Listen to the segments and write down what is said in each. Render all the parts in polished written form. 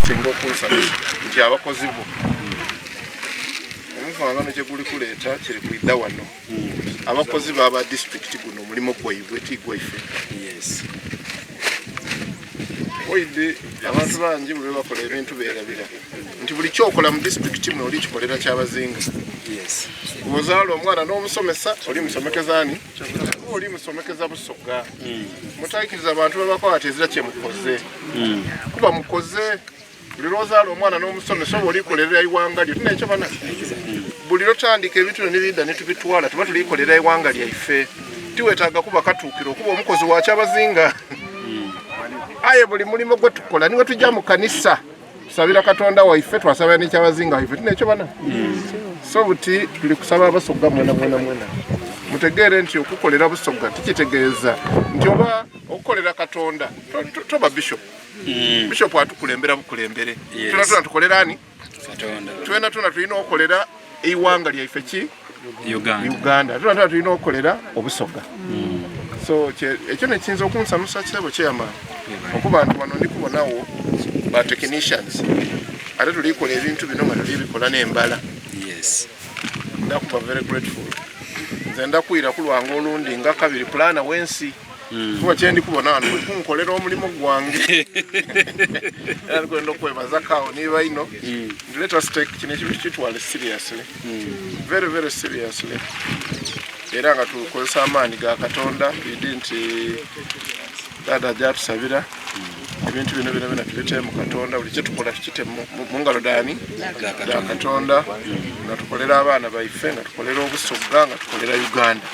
Ekisinga okunsanyusa nti abakozi bo omuvangano kye guli kuleeta kiri kwidha wano. Abakozi bo aba disitulikiti guno omulimo gwaibwe ti gwaife. Oidhi abantu bangi buli lwebakola ebintu berabira nti buli kyokola mu disitulikiti muno oli kikolera Kyabazinga. Bwozaala omwana n'omusomesa oli musomekeza ani? Oli musomekeza Busoga. Mutaikiriza bantu babakoba ati ezira kyemukoze. Kuba mukoze. Buli lwozaala omwana n'omusomesa oba olikolerera eighanga lyo. Tinekyo bana? Buli lwotandika ebintu bino nibidha nitubitwala tuba tulikolera eighanga lyaife. Tiwetaaga kuba katuukiro okuba omukozi wa Kyabazinga. Aye buli mulimo gwetukola ni bwetuja mu kanisa tusabira Katonda waife twasabira ni Kyabazinga waife. Tinekyo bana? So buti tuli kusaba Abasoga mwena mwena mwena mutegeere nti okukolera Busoga tikitegeeza nti oba okukolera Katonda toba bishop. Bishop atukulembera bukulembere. Twena twena tukolera ani? Twena twena tulina okukolera eighanga lyaife ki? Uganda. Twena twena tulina okukolera Obusoga. So ekyo nekiyinza okunsanusa kirabo chairman okuba nti wano ndi kubonawo ba technicians ate tulikola ebintu bino nga tulibikola n'embala. Ndakuba very grateful. Nze ndakwira kulwanga olundi nga kabiri plana wensi. Kuba kyendi kubona wano buli kunkolera omulimu gwange. Era ndikwenda okwebaza kawo ni baino. Nti let us take kino ekintu tukitwale seriously. Very very seriously. Era nga tukozesa amaani ga Katonda twidi nti taata aja tusabira ebintu bino byona byona tubite mu Katonda, buli kyetukola tukite mu ngalo dhani dha Katonda, nga tukolera abaana baife, nga tukolera Obusoga, nga tukolera Uganda.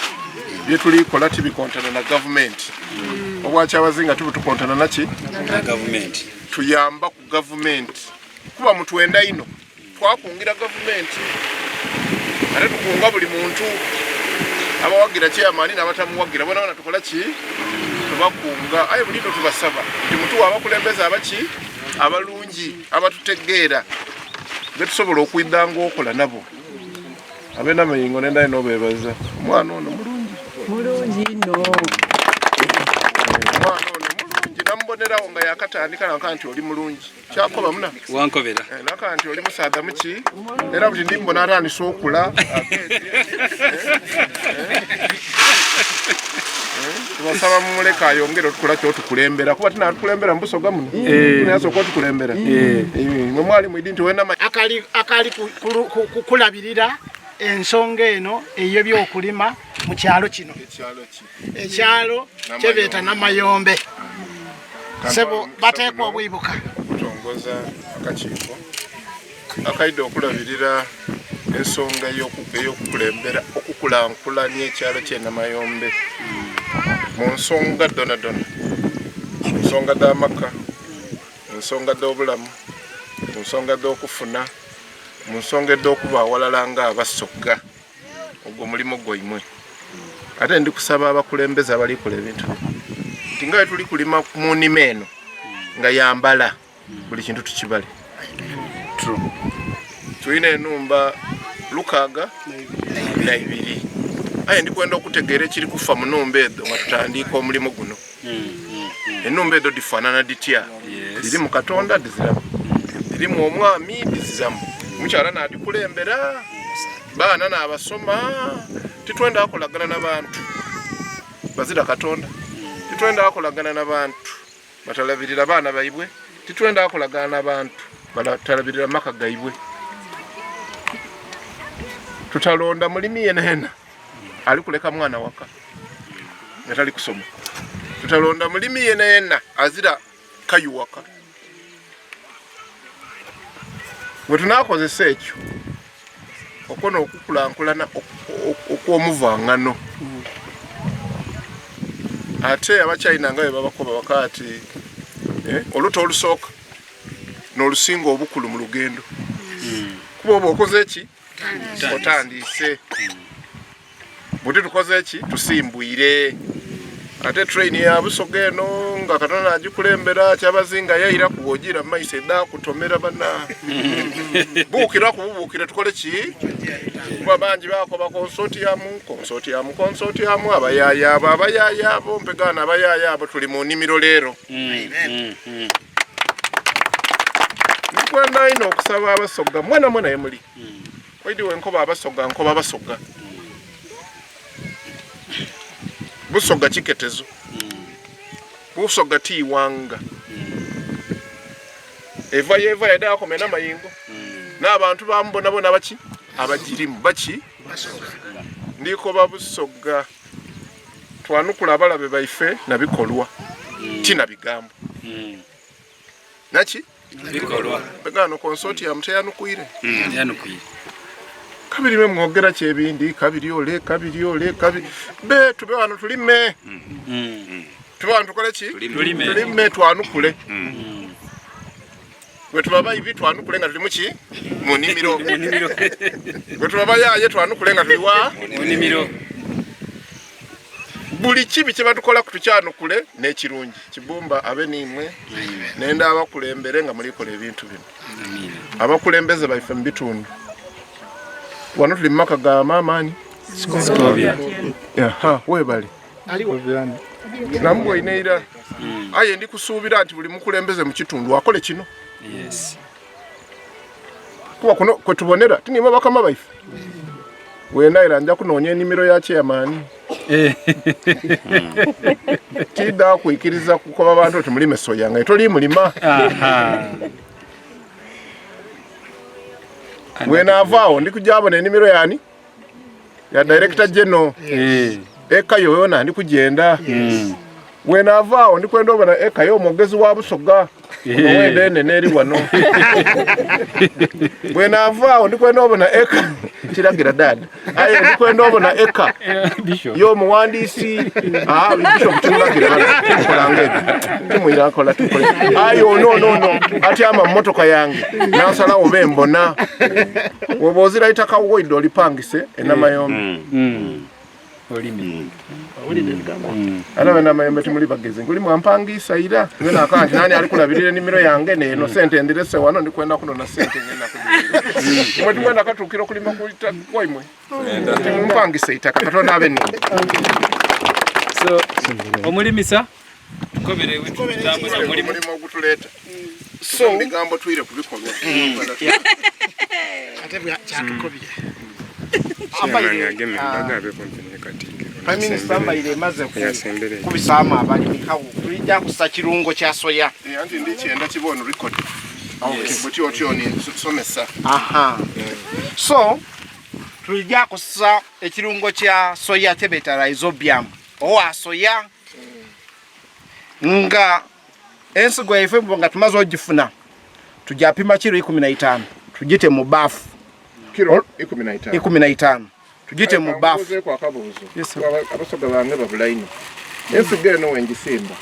Bye tulikola tibikontana na gavumenti. Obwakyabazinga tibutukontana naki? Na gavumenti. Tuyamba ku gavumenti kuba mutwenda inho. Twakungira gavumenti ate tukunga buli muntu, abawagira chairman n'abatamuwagira bonabona tukola ki? Tubakunga. Aye buliidho tubasaba nti mutuwe abakulembeze abaki? Abalungi, abatutegeera, betusobola okwidha nga okola nabo. Ab'e Namayingo nenda inho obebaza. Omwana ono mulungi. Mulungi inho. Omwana ono mulungi namubonerawo nga yakatandika nanka nti oli mulungi. Kyakoba muna. Wankobera. Eh, naka nti oli musaadha muki era buti ndi mbona atandise okula. Tubasaba mumuleke ayongere otukola kyotukulembera kuba tinatukulembera mu Busoga muno. Tinasooka otukulembera. Mwe mwali mwidi nti wena akali akali kulabirira ensonga eno ey'ebyokulima mu kyalo kino. Ekyalo kyebeeta Namayombe. Sebo bateekwa obwibuka. Kutongoza akakiiko akaidha okulabirira ensonga ey'okukulembera okukulankulania ekyalo kye Namayombe mu nsonga dhonadhona, mu nsonga dh'amaka, mu nsonga dh'obulamu, mu nsonga dh'okufuna, mu nsonga edh'okuba awalala nga Abasoga. Ogwo mulimo gwaimwe. Ate ndi kusaba abakulembeze abali kola ebintu bino nti nga bwe tuli kulima mu nima eno nga yambala buli kintu tukibale. Tulina enhumba 62 aye ndi kwenda okutegeera ekiri kufa mu nhumba edho nga tutandiika omulimo guno. Enhumba edho dhifanana dhitya? Dhirimu Katonda dhiziramu, dhirimu omwami dhiziramu, omukyala nadhikulembera, baana nabasoma. Titwenda kolagana na bantu bazira Katonda, titwenda kolagana na bantu batalabirira baana baibwe, titwenda kolagana na bantu batalabirira maka gaibwe. Tutalonda mulimi yenayena ali kuleka mwana waka nga tali kusoma. Tutalonda mulimi yenayena azira kayu waka. Bwe tunakozesa ekyo okwo n'okukulankulana okw'omuvangano. Ate Abachina nga bwe babakoba baka ati oluta olusooka n'olusinga obukulu mu lugendo. Kuba oba okoze ki? Otandiise. Buti tukoze ki? Tusimbwire. Ate train ya Busoga eno nga Katonda agikulembera Kyabazinga yaira ku bw'ojiira mu maiso edha kutomera bana. Buukira ku bubuukire tukole ki? Kuba bangi bakoba konsotiamu, konsotiamu, konsotiamu, abayaaya abo, abayaaya abo, mpegaano abayaaya abo tuli mu nimiro leero. Ndikwenda inho okusaba Abasoga mwenamwena ye muli. Oidhi wenkoba Abasoga nkoba Abasoga. Busoga kiketezo. Busoga ti ighanga. Eva yeva yaidha yakoma e Namayingo. N'abantu baamu bonabona baki? Abagirimu baki? Ndikoba Busoga. Twanukula abalabe baife na bikolwa, ti na bigambo. Naki? Bikolwa. Begano consortium teyanukwire. Yanukwire. Kabiri me mwogera kyebindi, kabiri ole, kabiri ole, kabiri. Be tube wano tulime. Tube wano tukole ki? Tulime. Tulime twanukule. Bwe tuba baibi twanukule nga tuli muki? Mu nimiro. Bwe tuba bayaye twanukule nga tuli wa? Mu nimiro. Buli kibi kye batukolaku tukyanukule n'ekirungi. Kibumba abe n'imwe, nenda abakulembere nga muli kola ebintu bino. Abakulembeze baife mu bitundu. Wano tuli mu maka ga maama ani? Scovia. Aha, webale. Namubwoine ira. Aye ndi kusuubira nti buli mukulembeze mu kitundu akole kino. Yes. Kuba kuno kwe tubonera tinimwe bakama baife. Wena era nja kunoonya enimiro ya chairman. Tidha kwikiriza kukoba bantu oti mulime soya nga toli mulima. Wena avaawo ndi kujabona enimiro yani ya director general. Eka yo yona ndi kujenda. Wena avaawo ndi kwenda obona eka yo omwogezi wa Busoga. Owenda enene eri wano. Bwena avaawo ndi kwenda obona eka kiragira dada. Aye ndi kwenda obona eka y'omuwandiisi. Ah, Bishop kimulagira bano tukola ng'ebyo. Tumwira akola tukole. Aye ono ono ono atyama mu motoka yange nansalawo be mbona. Woba ozira itaka woidde olipangise e Namayombe. Olimi. Ala bana Namayombe timuli bagezi nguli mwampangisa ira nze naka nti nani ali kulabirira enimiro yange neno sente ndirese wano ndikwenda kunona sente ngenda kudira. Mwe timwenda katuukira okulima ku itaka kwaimwe. Timumpangisa itaka Katonda abe nimwe. So omulimisa tukobere wetutambuza omulimu. Omulimu ogutuleeta. So ebigambo twire ku bikolwa. Ate bwa kyatukobye. Prime Minister mbaire emaze kubisaamu abalimi kawo tulijja kusa kirungo kya soya. Anti ndi kyenda kiba on record. Bweti otyo ni somesa. Aha. So tulijja kusa ekirungo kya soya kyebeta rhizobium owa soya nga ensigo yaife nga tumaze ogifuna tujapima kiro 15 tugite mu bafu Kiro 15. 15 tugite mu bafu. Nbuuzeeku akabuuzo. Abasoga bange babula inho. Ensigo eno wengisimba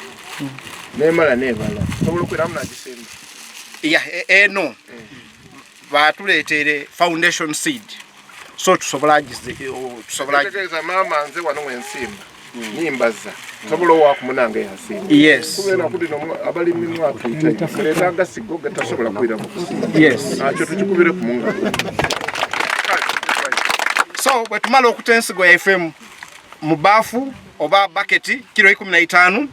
nemala nebala nsobola okwiramu nagisimba? Ya eno batuleetere foundation seed so tusobola tusobola Tegeeza maama nze wano wensimba nimbaza nsobola owaaku munange yansimba. Yes. Kubeera ku dino abalimi mwatwita leeta agasigo gatasobola kwiramu kusimba. Yes. Akyo tukikubire ku mungalo. So bwe tumala okuta ensigo yaife mu baafu oba baketi kiro 15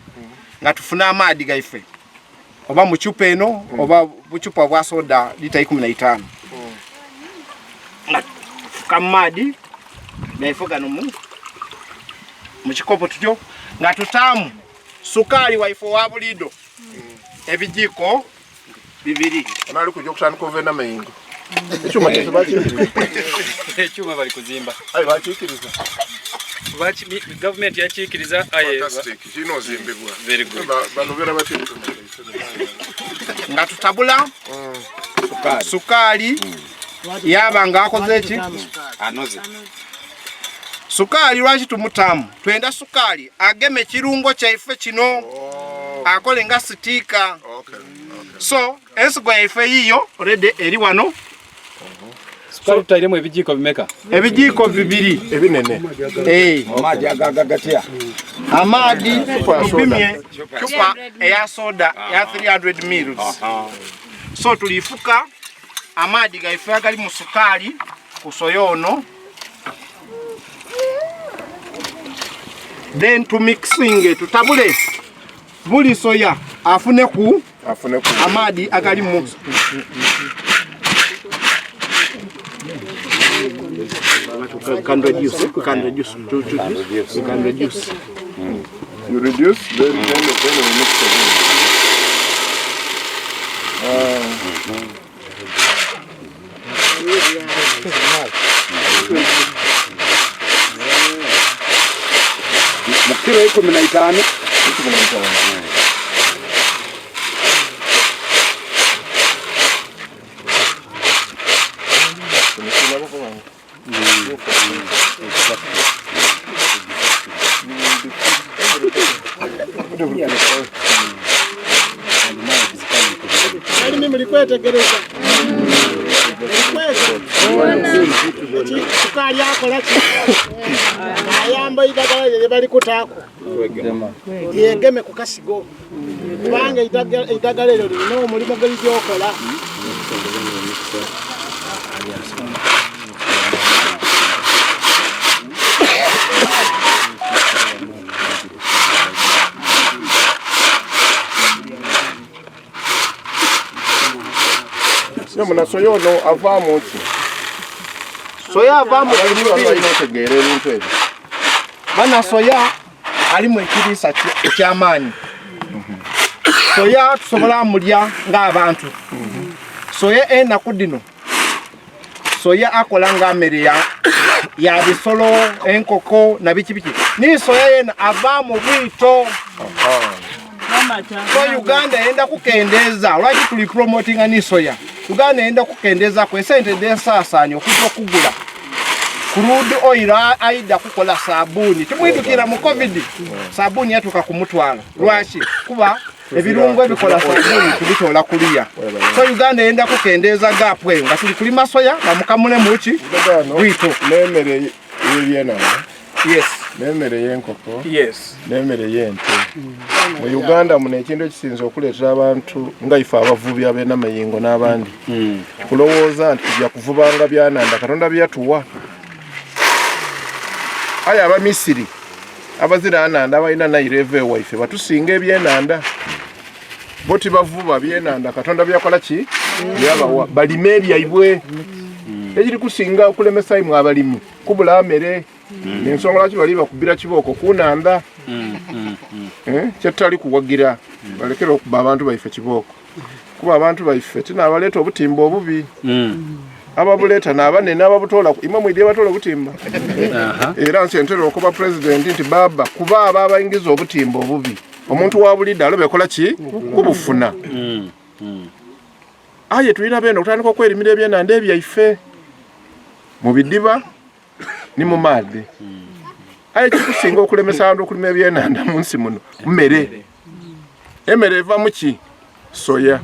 nga tufuna amaadi gaife oba mu chupa eno oba buchupa bwa soda lita 15 nga tufuka mu maadi gaife gano mu kikopo tutyo nga tutaamu sukaali waife owa bulido ebijiiko 2. Ono ali kujja okutandika ova enamayingo. Ekyuma kyaife bakikiriza. Ekyuma bali kuzimba. Aye bakikiriza. Gavumenti yakikiriza aye Fantastic. Kino ozimbibwa. Very good. Bano beera batya ekyuma kyaife? Nga tutabula sukaali yaba nga akoze eki? Anoze. Sukaali lwaki tumutamu? Twenda sukaali ageme ekirungo kyaife kino akole nga sitiika. So ensigo yaife yiyo already eri wano. Sukali tutairemu ebijiiko bimeka? Ebijiiko 2. Ebinene. Amaadi agagatya. Amaadi tupimye chupa eya soda ya 300 mils. So tulifuka amaadi gaife agali mu sukaali ku soya ono. Then tumixinge tutabule buli soya afune ku Amaadhi agalimu. Can reduce, we can reduce, to, to, we can reduce. You reduce, then, then, then we mix again. Mu kiro 15. 15. Balimi muli kwetegereza sukaali akola ki ayamba eidagala lye bali kutaako yegeme ku kasigo kubanga eidagala eryo lirina omulimu gwerigyokola. Ne munasoya ono avaamu ki? Soya avaamu Abalimi bano balina otegeera ebintu ebyo. Bana soya alimu ekiriisa eky'amaanyi. Soya tusobola mulya ng'abantu. Soya enaku dhino soya akola nga mere ya, ya bisolo, enkoko na biki biki. Ni soya yena avaamu bwito. So Uganda yenda kukendeeza lwaki tuli promotinga ni soya. Uganda yenda kukendeeza ku esente dh'ensaasaanya okuja okugula crude oil aida kukola sabuuni. Timwidukira mu covid sabuuni yatuuka ku mutwalo. Lwaki? Kuba ebirungo ebikola sabuuni tubitoola kuliya. So Uganda yenda kukendeeza gap eyo nga tuli kulima soya bamukamule muki bwito. N'emmere y'ebyenanda. Yes. N'emmere y'enkoko. Yes. N'emmere y'ente. Mu Uganda muno ekintu ekisinze okuleetera abantu nga ife abavubi ab'enamayingo n'abandi kulowooza nti tujja kuvubanga byananda Katonda bye yatuwa. Aye Abamisiri abazira ananda abalina Nile eva ewaife batusinga ebyenanda. Bo tibavuba byenanda Katonda bye yakola ki? Byabawa. Balime ebyaibwe. Ekiri kusinga okulemesa imwe abalimi kubula mere. Ensonga lwaki bali bakubira kibooko ku nanda kyetutali kuwagira balekere okuba abantu baife kibooko kuba abantu baife tinabaleeta obutimba obubi ababuleeta nabanene ababutoola imwe mwidye batoola obutimba era nsi entera okuba pulezidenti nti baba kuba abo abaingiza obutimba obubi omuntu wa bulidde alobe kola ki kubufuna aye tulina bene okutandika okwerimira ebyenanda ebyaife mu bidiba ni mu maadhi. Aye ekikusinga okulemesa abantu okulima ebyenhandha mu nsi muno mmere. Emere eva mu ki? Soya.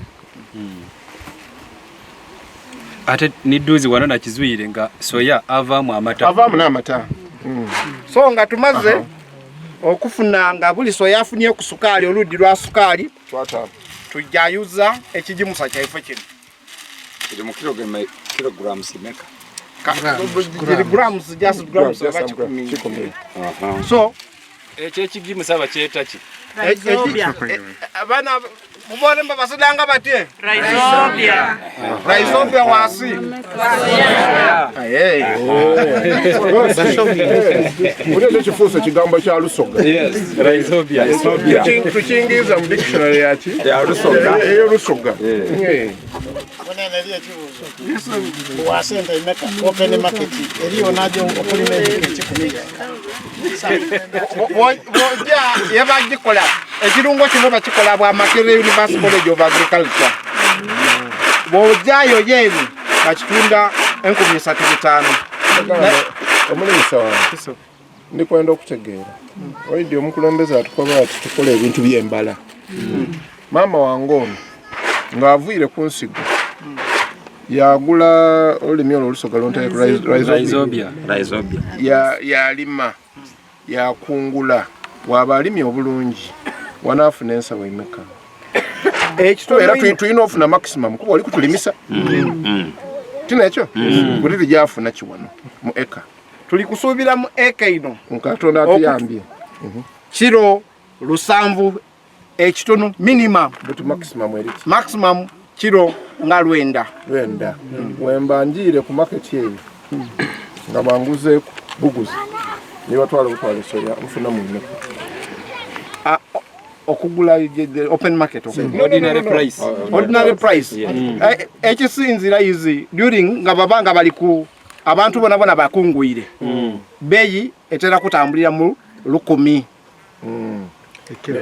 Ate ni duzi wano nakizwire nga soya avaamu amata. Avaamu n'amata. So nga tumaze okufuna nga buli soya afunye ku sukaali oludhi lwa sukaali, tujayuza ekigimusa kyaife kino. Kiri mu kilograms meka? Grams, just grams oba kikumi. So ekyo ekigimusa bakyeta ki? Abaana mubone mbabasidanga batye? Rhizobia. Rhizobia wasi. Buli ekyo kifuuse kigambo kya Lusoga. Yes, rhizobia. Tukingiza mu dictionary yaki? Ya Lusoga. Ey'Olusoga. Munene eriyo ekibuuzo wa sente imeka open market eriyo najo okulima ebika ekikumi Bw'ojja yebagikola ekirungo kino bakikola bwa Makerere University College of Agriculture. Bw'ojjayo yeeni bakitunda 3,500. Omulimisa wange ndi kwenda okutegeera oidi omukulembeze atukoba ati tukola ebintu by'embala. Maama wange ono ng'aviire ku nsigo yagula olulimi olwo olusoga Rhizobia. Yalima yakungula waba alimye obulungi wanaafuna ensawo emeka? Era tulina ofuna maximum kuba oli kutulimisa tina ekyo buli lyafuna kiwano mu eka tuli kusuubira mu eka ino Katonda atuyambye kiro 7. Ekitono minimum. But maximum eri ki? Maximum kiro nga lwenda. Lwenda. Wemba njiire ku market eyo nga banguze buguzi nibatwala obutwala soya nfuna mu mmeka? Ah, okugula the open market No, Ordinary no, no, no. price. Ordinary price. Eh, ekisinzira is during nga baba nga bali ku abantu bona bona bakungwire. Beyi etera kutambulira mu lukumi.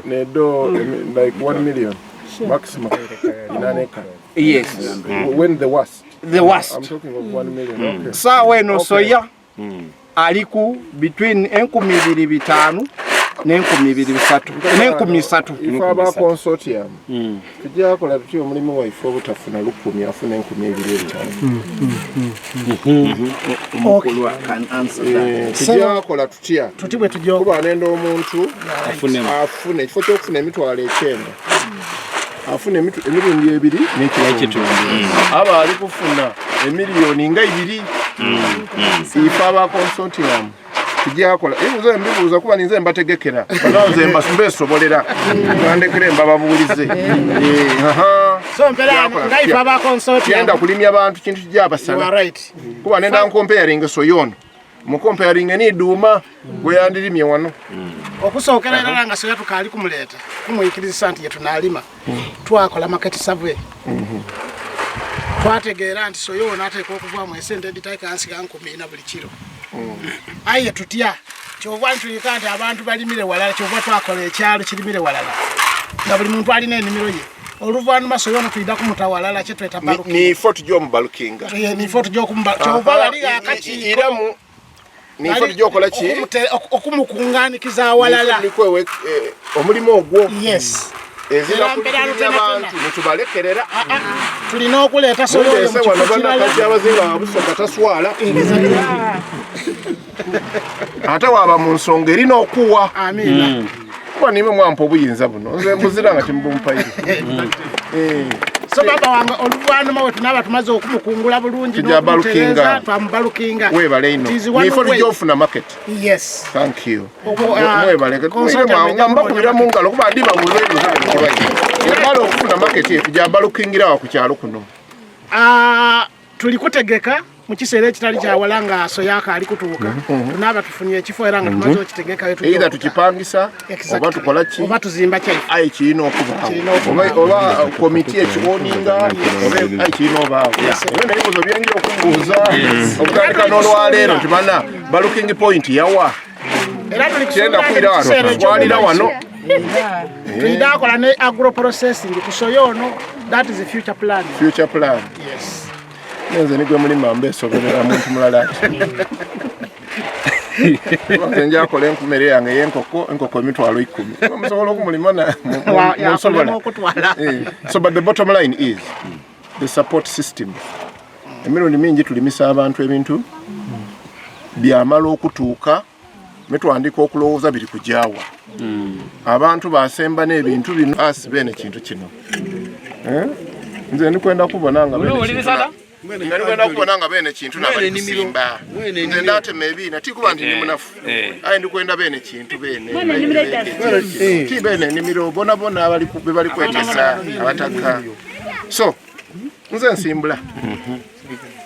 Nedo like 1 million maximum in an acre. Yes. When the worst. The worst. I'm talking of 1 million. Okay. Saawa eno Okay. soya ali ku between 2500 n'enkumi ibiri bisatu n'enkumi isatu. Ife aba consortium tujja kola tutya omulimu waife obutafuna lukumi afuna 2500. Tujja kola tutya Tuti bwe tujja kuba nenda omuntu Afunemu. afune ekifo ky'okufuna 900 afuna emirundi ebiri n'ekitundu aba ali kufuna emiliyoni nga ibiri. Ife aba consortium tujja kola ebibuuzo mbibuuza kuba ninze mbategekera bano nze mbesobolera bandekere mbababuulize. Aha. So mpera Tujakola nga ife tutya? aba consortium. Kyenda kulimya bantu kintu kijja You are abasana right. kuba nenda nkomparinga soyono mukomparinga ni duuma gwe yandirimye wano. Okusookera irala nga soya tukaali kumuleeta kumuyikiriza nti ye tunaalima, twakola market survey. Twategeera nti soya ono ateekwa okuvaamu esente editaika ansi ga 4,000 buli kiro. Aye tutya kyova ntulika nti abantu balimire walala, kyova twakola ekyalo kirimire walala nga buli muntu alina enimiro ye. Oluvannyuma soya ono tuyida kumuta walala kyetweta balukinga. Nifo tujja omubalukinga. Nifo tujja okumuba kyova bali akakiiko iramu nifo tujja okola ki okumukunganikiza awalala. Nifo omulimu ogwo. Yes. Ezira Era mpera kulimya lutena bantu netubalekerera. Tulina okuleeta soya oyo Mundeese mu wano kifo bana kirala. kati abazinga babusoga taswala. Ate waba mu nsonga erina okuwa. Amiina. Kuba nimwe mwampa obuyinza buno nze mbuzira nga timubumpaire. So baba wange oluvannyuma we tunaaba tumaze okumukungula bulungi Tujja n'okumutereeza, balukinga. twamubalukinga. Weebale ino It is one nifo way. tujja ofuna market. Yes. Thank you. Mwebale. Mwebale nga mbakubira mu ngalo kuba ndi babuuza ebibuuzo bino. Yamala okufuna market ye tujja balukingira wa ku kyalo kuno. Tuli kutegeka mu kiseera ekitali kya wala nga soya akaali kutuuka. Tunaaba tufunye ekifo era nga tumaze okitegeka we tujja Either okuta. tukipangisa Exactly. oba tukola ki Oba tuzimba kyaife. Aye kirina okubaawo. Kirina okubaawo. Oba komiti ekioninga oba aye kirina obaawo. Ebyo n'ebibuuzo byenja okubuuza okutandika n'olwaleero nti bana baluking point yawa. Era tuli Kyenda kusuubira kwira nti mu kiseera wano twalira wano. Tulina akola ne agro processing ku soya ono, that is the future plan. Future plan. Yes. Nze nigwe mulima mbesoberera muntu mulala ati. Nze nja kola enkumere yange ey'enkoko, enkoko 100,000. Musobola okumulima na musobola. Yakulema okutwala. So but the bottom line is the support system. Emirundi mingi tulimisa abantu ebintu byamala okutuuka netwandika okulowooza biri kujaawa. Abantu basemba n'ebintu bino asi beene kintu kino. Nze ndikwenda kubona nga beene kintu ndikwenda kubona nga beene kintu nabali kusimba. Nze ndatema ebiina tikuba nti ndi munafu. Aye ndikwenda beene kintu beene. Ti beene ennimiro bona bona abali be bali kwetesa abataka. So nze nsimbula.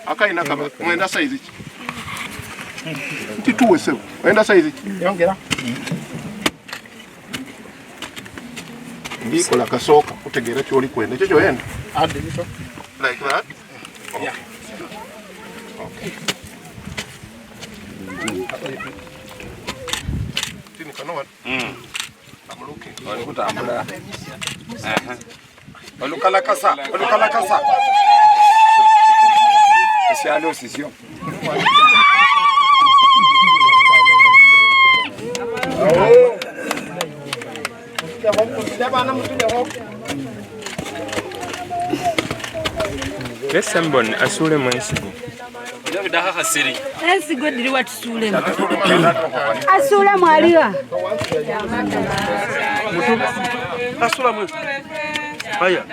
Akayina kaba mwenda size ki? Tituwe sebo. Mwenda size ki? Yongera. Ndikola kasooka kutegeera ky'oli kwenda. Ekyo ky'oyenda? Like that? Yeah. Okay. Tini kano wano. I'm looking. Oli kutambula. Olukalakasa, olukalakasa. Esyalo sisyo. Lesembon asuulemu ensigo. Ensigo dhiri watusuulemu. Asuulemu aliwa? Asulamu. Aya,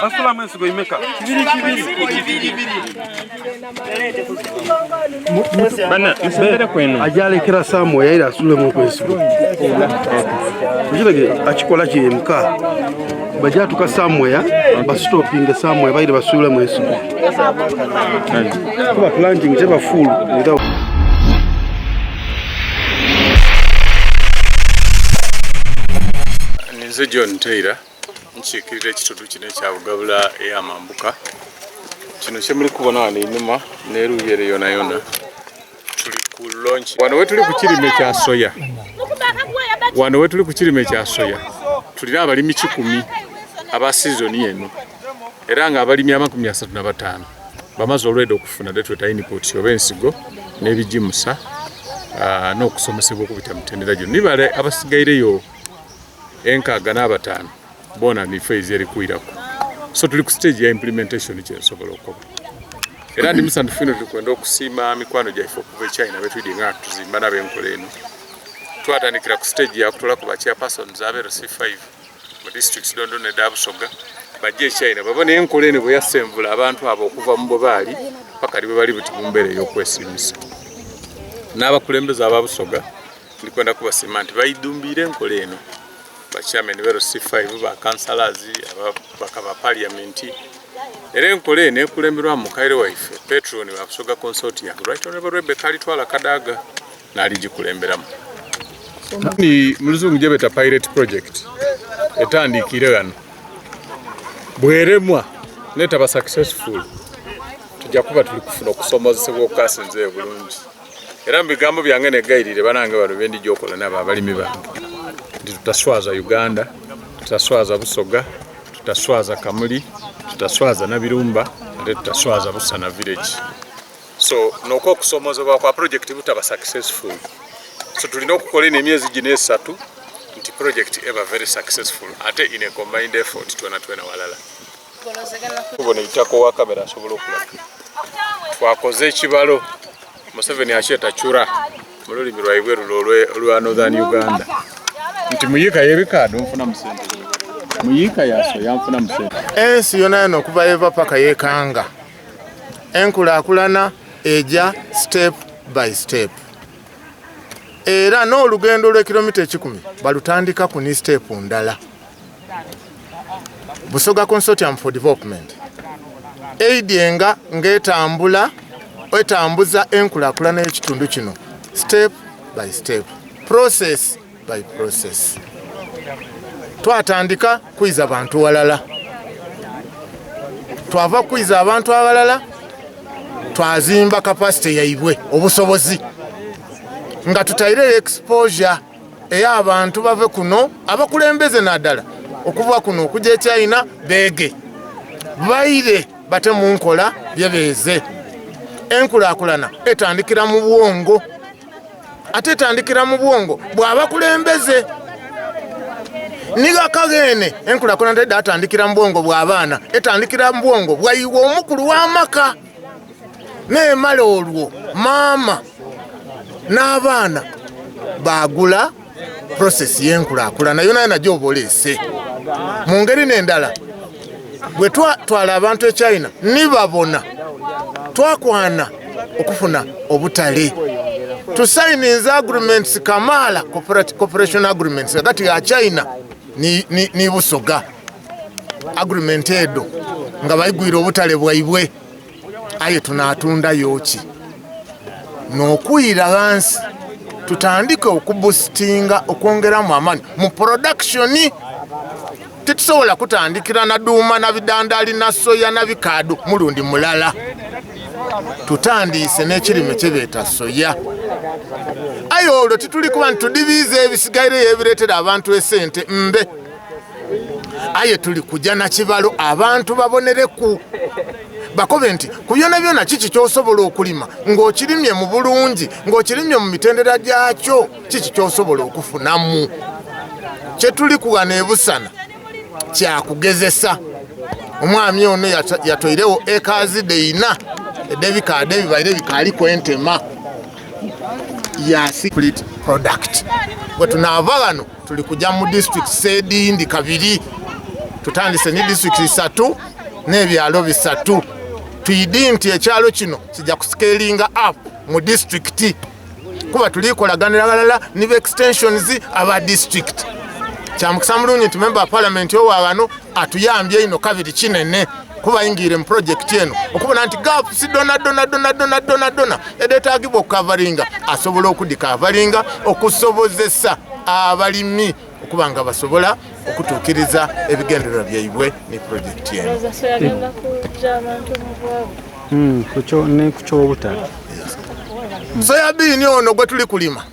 basulamu ensigo imeka? Bana, musembere kwenu. Ajalekera Samuel yaira asulemu ku ensigo. Okirege akikola kyemuka. Bajatuka somewhere basitopinge somewhere baire basulemu ensigo. Kuba planting teba full without Ninze John Taylor nkiikirira ekitundu kino ekya Bugabula ey'amambuka. Kino kye muli kubona wano einhuma n'eruuyi ere yonayona tuli ku launch. Wano wetuli ku kirime kya soya, wano wetuli ku kirime kya soya tulina abalimi kikumi aba sizoni eno era nga abalimi 35 bamaze olweda okufuna detweta inputs oba ensigo n'ebigimusa n'okusomesebwa okubita mutendera gino. Ni bale abasigaireyo 65 bona ni phase eri kwiraku. So tuli ku stage ya implementation kyensobola okukoba. Era ndi musanhufu inho tuli kwenda okusiima mikwano gyaife okuva e China betwidye nga tuzimba nabo enkola eno. Twatandikira ku stage ya kutolaku ba chairpersons abe LC5 mu districts dondona edha Busoga bajje e China babone enkola eno bweyasenvula abantu abo okuva mu bwebaali paka ni bwebali buti mu mbeera ey'okwesiimisa. N'abakulembeze aba Busoga ndi kwenda kubasiima nti baidhumbiire enkola eno. Ba chairman be LC5, ba councillors, ababaka ba parliament. Era enkola eno ekulemberwamu mukaire waife Patron wa Busoga Consortium, Right Honorable Rebecca Alitwala Kadaga n'aligikulemberamu. Ni mu luzungu gyebeta pilot project etandiikire ghano. Bweremwa netaba successful tuja kuba tuli kufuna okusomozesebwa okukasinzeeyo bulungi. Era mu bigambo byange negayirire banange bano bendija okola nabo abalimi bange nti tutaswaza Uganda, tutaswaza Busoga, tutaswaza Kamuli, tutaswaza Nabirumba ate tutaswaza Busana village. So nokwo okusomozebwa kwa project butaba successful. So tulina okukola eno emyezi gino esatu nti project eba very successful ate in a combined effort twena twena walala. Tubona eitaka owa kamera asobola okulaga. Twakoze ekibalo Museveni akyeta cura mu lulimi lwaibwe luno olwa Northern Uganda nti muyiika y'ebikaado nfuna mu sente, muyiika ya soya nfuna mu sente. Ensi yonayona okuva yeva paka yekanga enkulakulana eja step by step era n'olugendo lw'ekilomita ekikumi balutandika ku ni step ndala. Busoga Consortium for Development eidyenga ng'etambula etambuza enkulakulana y'ekitundu kino step by step, process by process. Twatandika kwiza bantu walala, twava kwiza abantu abalala, twazimba capacity yaibwe obusobozi nga tutaireyo exposure ey'abantu bave kuno abakulembeze nadala okuva kuno okuja e China beege baire bate mu nkola byebeeze. Enkulakulana etandikira mu bwongo ate etandikira mu bwongo bw'abakulembeze nigakagheene enkulakulana tedda atandikira mu bwongo bw'abaana etandikira mu bwongo bwaiwe omukulu w'amaka nemala olwo maama n'abaana bagula process y'enkulakulana yona yona gyoba oleese mu ngeri n'endala bwe twatwala abantu e China nibabona twakwana okufuna obutale tusayininze agreements kamaala cooperation agreements hagati ya China ni, ni, ni Busoga agreement edo nga baigwire obutale bwaibwe aye tunatundayo ki n'okwira ghansi tutandike okubusitinga okwongeramu amaani mu production. Titusobola kutandikira na duuma na bidandali na soya na bikaado mulundi mulala. Tutandiise n'ekirime kyebeeta soya, aye olwo tituli kuba nitudibiiza ebisigaireyo ebireetera abantu esente mbe, aye tuli kuja na kibalo abantu babonereku bakobe nti ku byona byona kiki kyosobola okulima ng'okirimye mu bulungi ng'okirimye mu mitendera gyakyo kiki kyosobola okufunamu. Kyetuli kughana ebusana kyakugezesa. Omwami ono yatoirewo ekazi dheina edh'ebikaado ebibaire bikaaliku entema ya split product. Bwe tunaava ghano tuli kuja mu districts edhindi kabiri. Tutandise ni disitulikiti isatu n'ebyalo bisatu. Twidi nti ekyalo kino kijja kuscalinga up mu disitulikiti kuba tulikolaganira ghalala ni be extensions aba district. Kyamukisa mulungi nti member wa parliament owa wano atuyambye ino kabiri kinene kuba ayingiire mu project eno okubona nti gaps dona dona dona dona dona dona edetagibwa okukavaringa asobola okudikavaringa okusobozesa abalimi okuba nga basobola okutuukiriza ebigendererwa byaibwe ni project eno. Kukyobutale Soyabiini ono gwe tuli kulima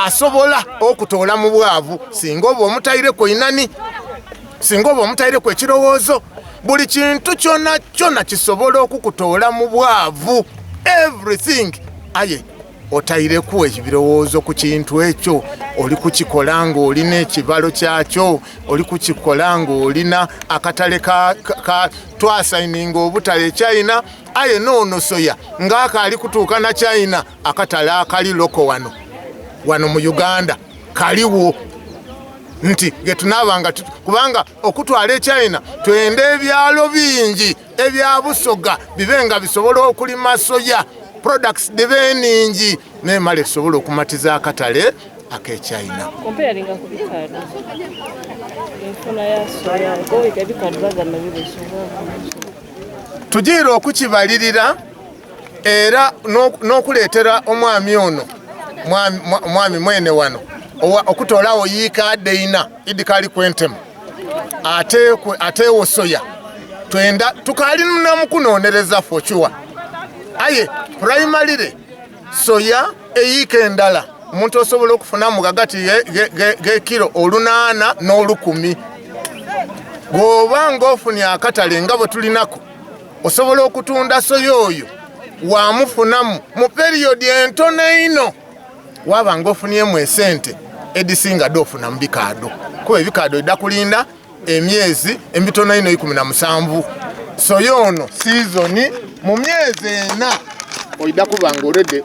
asobola okutoola mu bwavu singa oba omutaireku inani, singa oba omutaireku ekirowoozo. Buli kintu kyona kyona kisobola okukutoola mu bwavu, everything. Aye otaireku ebirowoozo ku kintu ekyo, oli kukikola ng'olina ekibalo kyakyo, oli kukikola ng'olina akatale ka twasayininga obutale China. Aye noono soya ng'akaali kutuuka na China, akatale akali loko wano wano mu Uganda kaliwo nti getunaabanga, kubanga okutwala e China twenda ebyalo bingi ebya Busoga bibe nga bisobola okulima soya products dhibe ningi nemale tusobole okumatiza akatale ak'e China. Tujiire okukibalirira era n'okuleetera omwami ono mwami mwene wano okutoolawo yiika adeina idikali kwentema ateewo soya. Twenda tukaali namukunonereza for sure, aye primarily soya eyiika endala omuntu osobola okufunamu gagati ge kiro 800 n'olukumi. Bw'oba ng'ofunye akatale nga bwe tulinako, osobola okutunda soya oyo wamufunamu mu period entono ino, waba ng'ofunyemu esente edisinga dofuna mu bikaado, kuba ebikaado idda kulinda emyezi emitono ino 17. Soya ono sizoni mu myezi 4 oida kuba nga already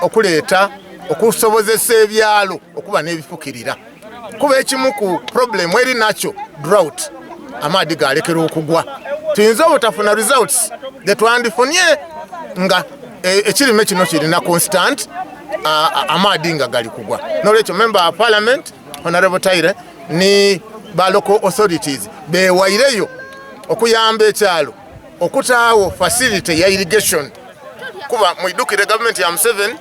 okuleeta okusobozesa ebyalo okuba n'ebifukirira, kuba ekimu ku problem eri nakyo drought, amaadi galekera okugwa, tuyinza obutafuna results getwandifunye nga ekirime kino kirina constant amaadi nga gali kugwa. Nolwekyo member wa parliament Honorable Taire ni ba local authorities bewaireyo okuyamba ekyalo okutaawo facility ya irrigation, kuba mwidukire gavumenti ya Museveni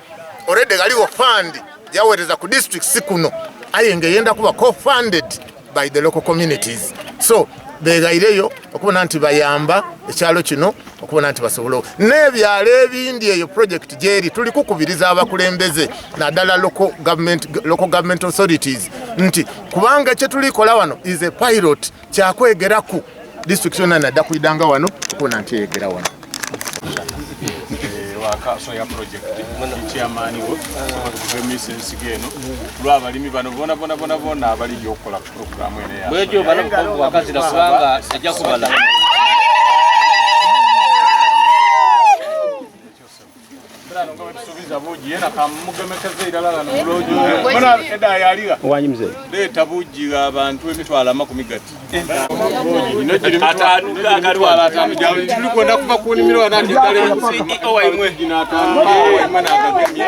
already galiwo fund yaweereza ku districts kuno, aye ng'eyenda kuba co-funded by the local communities. So begaireyo okubona nti bayamba ekyalo kino okubona nti basobola n'ebyalo ebindi eyo project gyeri. Tuli kukubiriza abakulembeze naddala local government authorities nti kubanga kyetulikola wano is a pilot, kyakwegeraku district yonna nadda kuidanga wano okubona nti eyegera wano. Soya project chairman wo okugemisa ensigo eno lw'abalimi bano bona bona bona bona abali okukola ku programu eno ya bwejo bana bukonvu wakazira kubanga ajja kubala. Tusuubiza bugi yena kamugemekeza irala gano mulojo muna eda yaliga Wanyi mzee. Leeta bugi abantu 300,000 50 tuli kwenda kuva ku nimiro wanati eddala gino 5 waimwe nagagemye.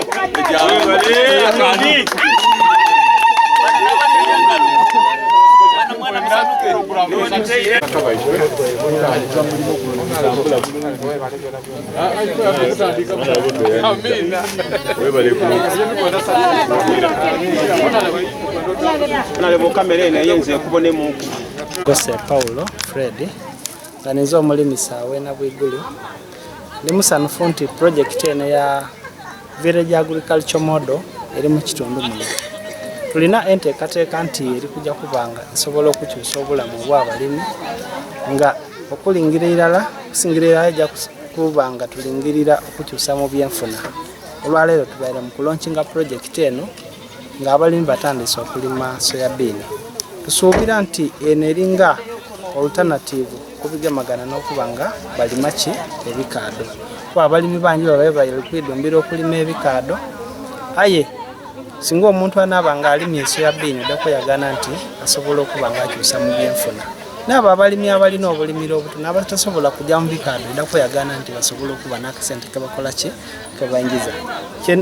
Kamera eno eyinza ekubonemuku. Gose Paulo Fred, nga ninze omulimisa wena Bwigulu. Ndi musanufu nti project eno ya village agriculture model eri mu kitundu muno. Tulina enteekateeka nti eri kujja kubanga esobola okukyusa obulamu obw'abalimi nga okulingira irala okusingira irala ejja kuba nga tulingirira okukyusa mu byenfuna. Olwaleero tubaire mu kulaunchinga project eno ng'abalimi batandise okulima soya bean. Tusuubira nti eno eringa alternative kubigemagana n'okuba nga balima ki ebikaado, kuba abalimi bangi babaye bali kwidumbira okulima ebikaado, aye singa omuntu anaaba nga alimye soya bean ojja kweyagana nti asobola okuba nga akyusa mu byenfuna. N'abo abalimi abalina obulimiro obutono abatasobola kujja mu bikaadho ida kweyagaana nti basobola okuba n'akasente kebakola ki kebaingiza.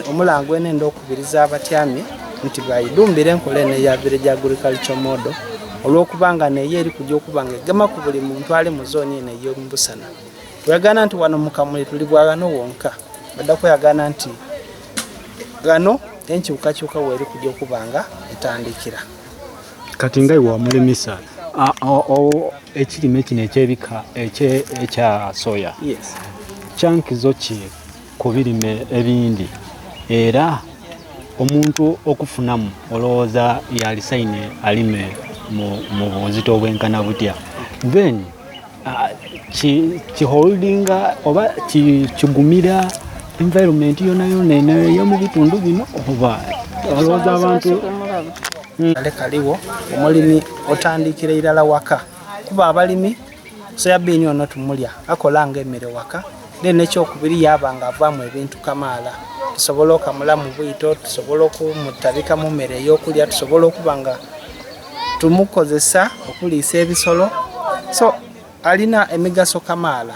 Omulango enenda okubiriza abatyamye nti baidumbire enkola eno eya Village Agriculture Model olw'okubanga neyo eri kujja okuba nga egema ku buli muntu ali mu zooni eno ey'omu Busana. Weyagaana nti wano mu Kamuli tuli bwa ghano wonka, badha kweyagaana nti ghano enkyukakyuka weri kujja okuba nga etandikira. Kati nga iwe omulimisa ekirime kino ekyebika ekya soya kyankizo ki ku birime ebindi era omuntu okufunamu olowooza yalisaine alime mu buzito obwenkana butya then kiholdinga oba kigumira environment yonayona eno eyomubitundu bino oba olowooza abantu Ale kaliwo omulimi otandikira irala waka kuba abalimi soyabiini ono tumulya akola nga emere waka then ekyokubiri yaba nga avaamu ebintu kamaala tusobola okamulamu bwito, tusobola okumutabika mu mere eyokulya, tusobola okuba nga tumukozesa okuliisa ebisolo so alina emigaso kamaala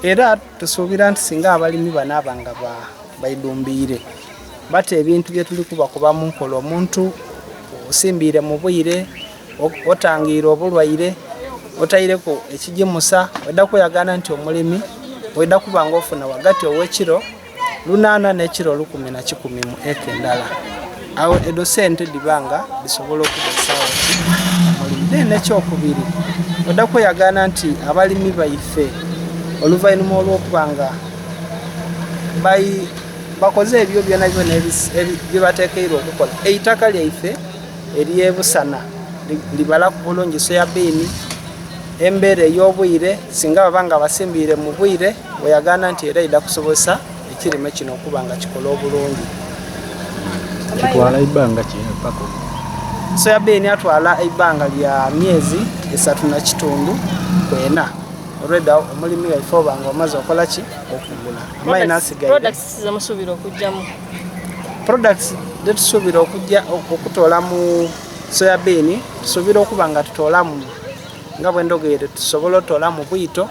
era tusuubira nti singa abalimi banaaba nga baidumbiire bata ebintu byetuli kubakoba mu nkola omuntu osimbiire mu bwire, otangiire obulwaire, otaireku ekigimusa oidha kweyagaana nti omulimi oidha kuba nga ofuna ghagati ow'ekiro lunana n'ekiro olukumi na kikumi mu eka endala. Agho edho sente dhiba nga dhisobola okubeesagho ki omulimi. Then ekyokubiri, oidha kweyagaana nti abalimi baife oluvainhuma olw'okuba nga bakoze ebyo byonabyona byebatekeirwa okukola, eitaka lyaife ery'e Busana libalaku bulungi soyabiini, embeera ey'obwire singa baba nga basimbiire mu bwire weyagaana nti era eidha kusobozesa ekirime kino okuba nga kikola obulungi. Kitwala ibanga ki paka? Soyabiini atwala eibanga lya myezi esatu na kitundu ku ena already omulimi waife oba nga omaze okola ki okugula. Amaino asigaire. Products zemusuubira okugyamu? Products dhetusuubira okugya okutoola mu soyabiini tusuubira okuba nga tutoolamu nga bwendhogeire tusobola otoolamu bwito,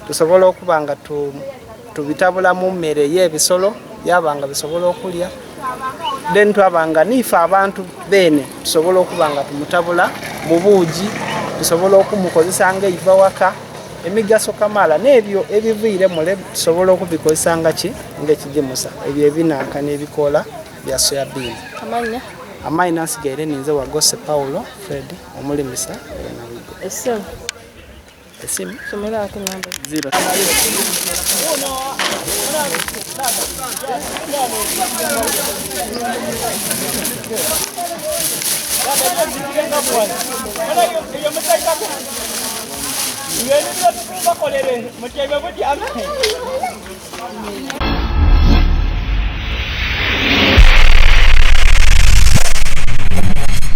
tusobola okuba nga tubitabula mu mere ey'ebisolo byaba nga bisobola okulya, then twaba nga niife abantu beene tusobola okuba nga tumutabula mu buugi, tusobola okumukozesa nga eiva waka, emigaso kamaala n'ebyo ebiviire mule tusobola okubikozesa nga ki? Nga ekigimusa, ebyo ebinanka n'ebikoola bya soya bean. Amannya? Amaina nsigaire ninze Wagose Paulo Fred omulimisa e Nawigo. Esimu? Esimu? Someraku namba. Ziro.